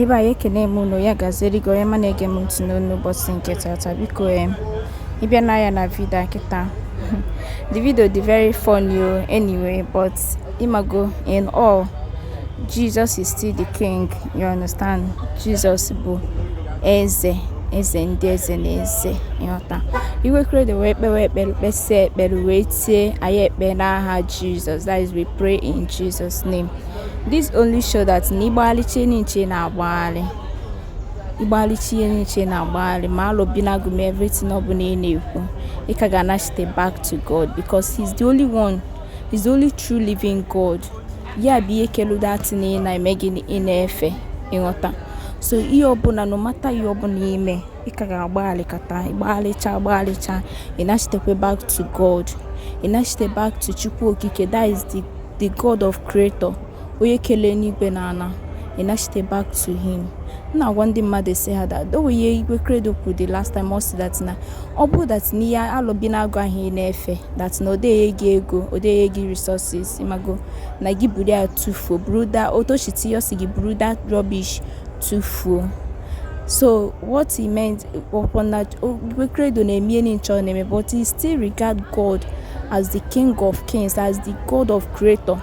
Ndị be anyị, ekene m unu. Ya gaziere gị, onye ma na-ege m ntị n'onu ụbọchị nke tata. Biko, ịbịa na ya na video a kịta, the video dị very funny o. Anyway, but ịmago, in all, Jesus is still the king, you understand? Jesus bụ eze, eze ndị eze na eze, ịghọta? Igwe Credo wee kpewe ekpere, kpesịa ekpere, wee tie anyị ekpe n'aha Jesus, that is, we pray in Jesus' name. This only show that na ịgbaghalịcha nche na-agbaghalị, ịgbaghalịcha ihe nche na-agbaghalị, ma alụbi na agụm, everything ọbụla ị na-ekwu, ị ka ga-anachite back to God, because he's the only one, he's the only true living God. Ya bụ ihe kelu datin ị na-eme gị, ị na-efe, ịghọta? So ihe ọbụla, no matter ihe ọbụla ime, ị ka ga-agbaghalịkata, ịgbaghalịcha, agbaghalịcha, ị nachitekwe back to God, ị nachite back to Chukwu Okike, that is the God of creator, onye kele n'igwe na ala. Ị nachite back to him. M na-agwa ndị mmadụ sị ha that o ihe Igwe Credo kwuru the last time, ọ sị that na ọ bụrụ that na ihe alụbi na-agụ ahụ ị na-efe, that na ọ dịghị gị ego, ọ dịghị gị resources, ịmago na gị buru ya tụfuo, buru that otochiti, ọ sị gị buru that rubbish tụfuo. So what he meant upon na Igwe Credo na-eme ihe nche ọ na-eme, but he still regard God as the King of kings, as the God of creator,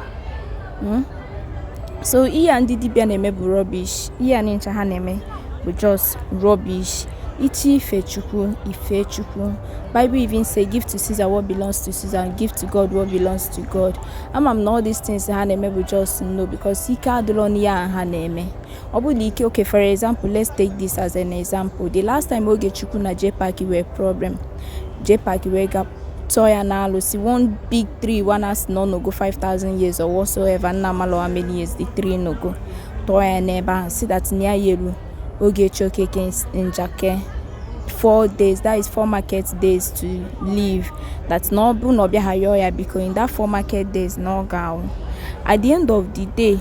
So ihe a ndị dibịa na-eme bụ rubbish. Ihe a ncha ha na-eme bụ just rubbish. Ichi ife Chukwu, ife Chukwu. Bible even say, "Give to Caesar what belongs to Caesar and give to God what belongs to God." Ama m na all these things ha na-eme bụ just no, because ike adịrọ n'ihe a ha na-eme. Ọ bụrụ na ike, okay, for example, let's take this as an example. The last time Ogechukwu na JPAC were problem, JPAC wee ga tụọ ya n'alụsị, one big tree, one asị na ọ nọgo 5000 years or whatsoever, nna amalọ how many years the tree nọgo, tụọ ya n'ebe ahụ, si that na ya yeru Ogechi Okeke Njake 4 days, that is four market days to live, that na ọ bụrụ na ọ bịaghị yọọ ya biko in that four market days, na ọ ga-anwụ. At the end of the day,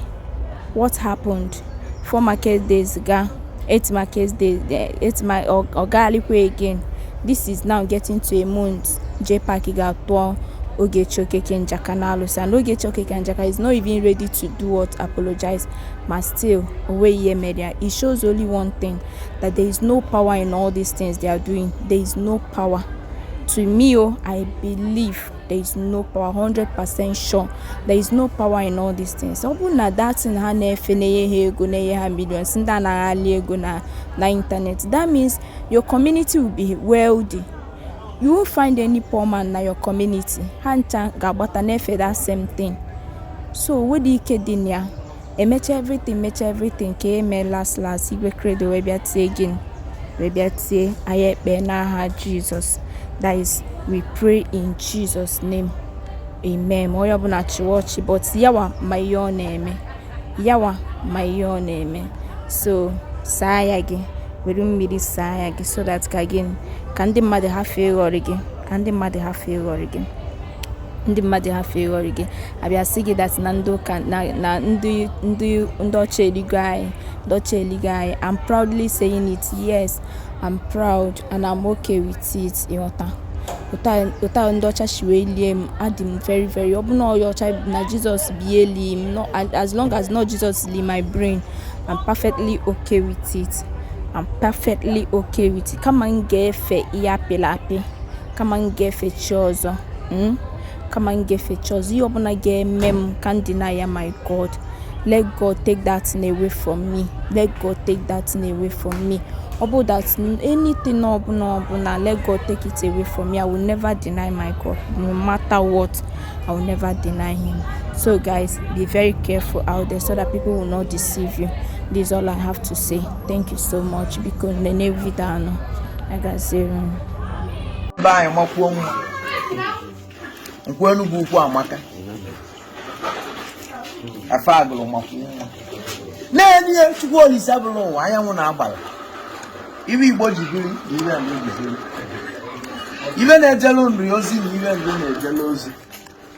what happened? Four market days ga, eight market days, eight ma ọ gagharịkwa again. This is now getting to a month. JPAC ga-atụọ Ogechi Okeke Njaka n'alụsị, and Ogechi Okeke Njaka is not even ready to do what? Apologize. Ma still o nweghị ihe mere ya. It shows only one thing, that there is no power in all these things they are doing. There is no power. To me oh, I believe there is no power, 100% sure there is no power in all these things. Ọ bụrụ na that thing ha na-efe na-enye ha ego, na-enye ha millions, ndị anaghị ali ego na internet, that means your community will be wealthy. You won't find any poor man na your community. Ha ncha ga-agbata na-efe that same thing. So nwere ike dị na ya emecha everything, mecha everything ka eme. Last last, Igwe Credo wee bịa tie gịnị? Wee bịa tie anyị ekpe n'aha Jesus, that is, we pray in Jesus' name, amen. Ma onye ọbụla chịwa ọchị, but yawa ma ihe ọ na-eme, yawa ma ihe ọ na-eme. So saa ya gị, were mmiri saa ya gị, so that ka gịnị? Ka ndị mmadụ hafụ ịghọrị gị, ka ndị mmadụ hafụ ịghọrị gị, ndị mmadụ hafụ ịghọrị gị, abịa sị gị that na ndị ụka na ndị ọcha eligo anyị, ndị ọcha eligo anyị. I'm proudly saying it. Yes, I'm proud and I'm okay with it, ịghọta? Ụta ndị ọcha si wee lie m, adị m very very, ọ bụ na ọya ọcha na Jizọs bi eli m, no, as long as not Jesus li my brain, I'm perfectly okay with it. I'm perfectly okay with it. Kama m ga-efe ihe apịrị apị, kama m ga-efe chi ọzọ, Kama m ga-efe chi ọzọ, ihe ọbụla ga-eme m ka m deny ya my God, let God take that thing away from me. Let God take that thing away from me. Ọ bụ that anything ọbụla ọbụla, let God take it away from me. I will never deny my God. No matter what, I will never deny him. So guys, be very careful out there so that people will not deceive you. This is all I have to say. Thank you so much. Biko, nene video anọ agaziere m. Be anyị makwuo mma. Nkwụ Enugwu Ukwu amaka. Afe agụrụ makwuo mma na-enye ya. Chukwu Olise bụrụ ụwa anyanwụ na-agbara iwe. Igbo ji biri na iwe ndụ ji biri, iwe na-ejelu nri ozi na iwe ndụ na-ejelu ozi,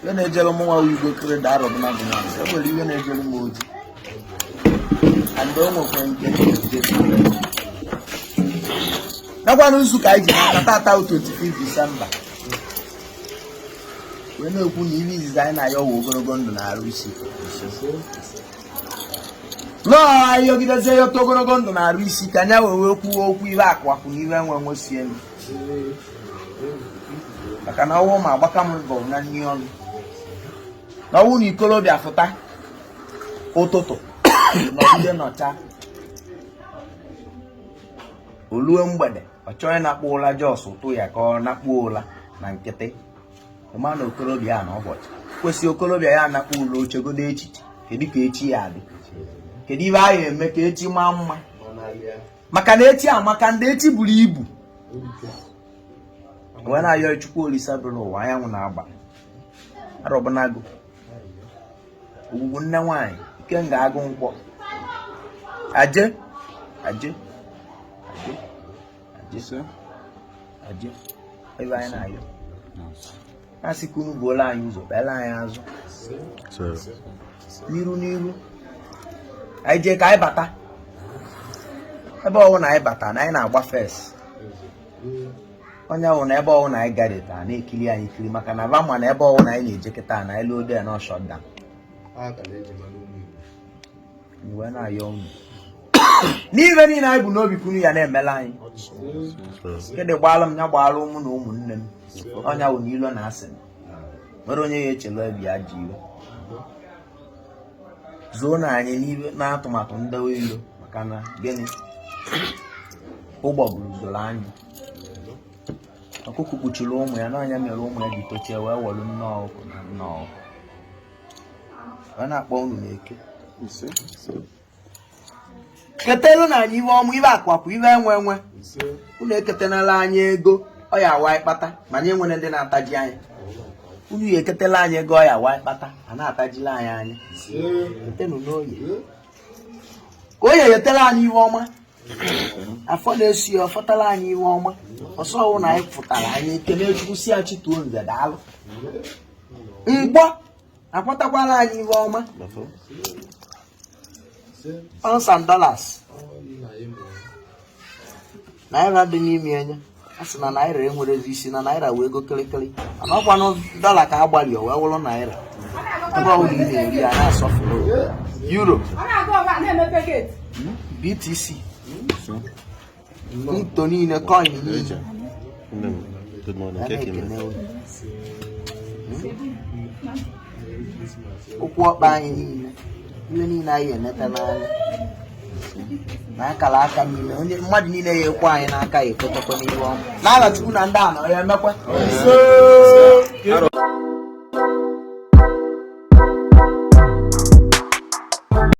iwe na-ejelu mụnwa wụ Igwe Credo Arọbụna bụ nwanze. E nwere iwe na-ejelu m ozi and o nwekwa nke m na-ejelu nakwanụ nzu ka anyị ji n'aka tata 25 Disemba wee na-ekwu na ihe izizi anyị na-ayọ wụ ogologo ndụ na arụ isi. Nọọ ayọgidezie ya oto ogologo ndụ na arụ isi ike anya wee wee kwuo okwu ibe akụ akụ na ibe enwe enwe si elu maka na ọnwụ ma agbaka m mbọ na nri ọnụ na ọnwụ na ikolobịa fụta ụtụtụ nọgide nọcha o lue mgbede ọ chọọ ịnakpu ụla just ụtụ ya ka ọ nakpuo ụla na nkịtị ịma na okorobịa a na ụbọchị kwesị okorobịa ya anakpu ụla o chegodo echiche kedu ka echi ya adị, kedu ibe a ya eme ka echi maa mma, maka na echi amaka, ndị echi buru ibu. Wee na-ayọ Chukwu Olisa bụrụ ụwa anyanwụ na-agba arọbụnagụ ogwugwu nne nwaanyị ikenga agụ nkwọ aje aje aje aje aje ebe anyị na-ayọ na-asị ka unu buola anyị ụzọ kpeela anyị azụ n'iru n'iru anyị jee ka anyị bata ebe ọwụ na anyị bata na anyị na-agba first onye ọwụ na ebe ọwụ na anyị gara taa na-ekiri anyị kiri maka na va ma na ebe ọwụ na anyị na-eje kịta na anyị luo there na shutdown. Wee na-ayọ unu n'ibe niile anyị bụ n'obi kunu ya na-emela anyị kedụ gbaala m ya gbaala ụmụ na ụmụnne m ọnya wụ na ilo na asị nwere onye ya echelu ebi ya ji iwe zoo na anyị n'ibe na atụmatụ ndewe ilo maka na gịnị ụgbọgụrụ zoro anyị ọkụkọ kpuchiri ụmụ ya n'ọnya mere ụmụ ya ji tochie wee welu nne ọkụkọ na nne ọkụkọ wee na-akpọ unu n'eke ketelu na anyị iwe ọmụ ibe akụ akụ ibe enwe enwe unu eketenala anyị ego ọ ya awa ịkpata ma anyị enwere ndị na-ataji anyị unu ya eketela anyị ego ọ ya awa ịkpata a na-atajila anyị anya ketenu n'oye ka oye yetela anyị iwe ọma afọ na-esi ya ọfọtala anyị iwe ọma ọsọ ọwụ na anyị fụtara anyị ekele Chukwu si ya chituo nze daalụ mgbọ akwatakwala anyị iwe ọma pounds and dollars naira dị n'ime anya a sị na naira enwerezi isi na naira wee ego kịrịkịrị mana ọkwanụ dọla ka agbalị o wee wụrụ naira ebe ọbụla ị na-eri ya na-asọfụrụ euro BTC crypto niile coin niile na-ekene unu ụkwụ ọkpa anyị niile ihe niile anyị eneta n'anya na akara aka niile onye mmadụ niile ya ekwe anyị n'aka ya ekwetekwa n'ihu ọma n'ala Chukwu na ndị a na ya emekwa.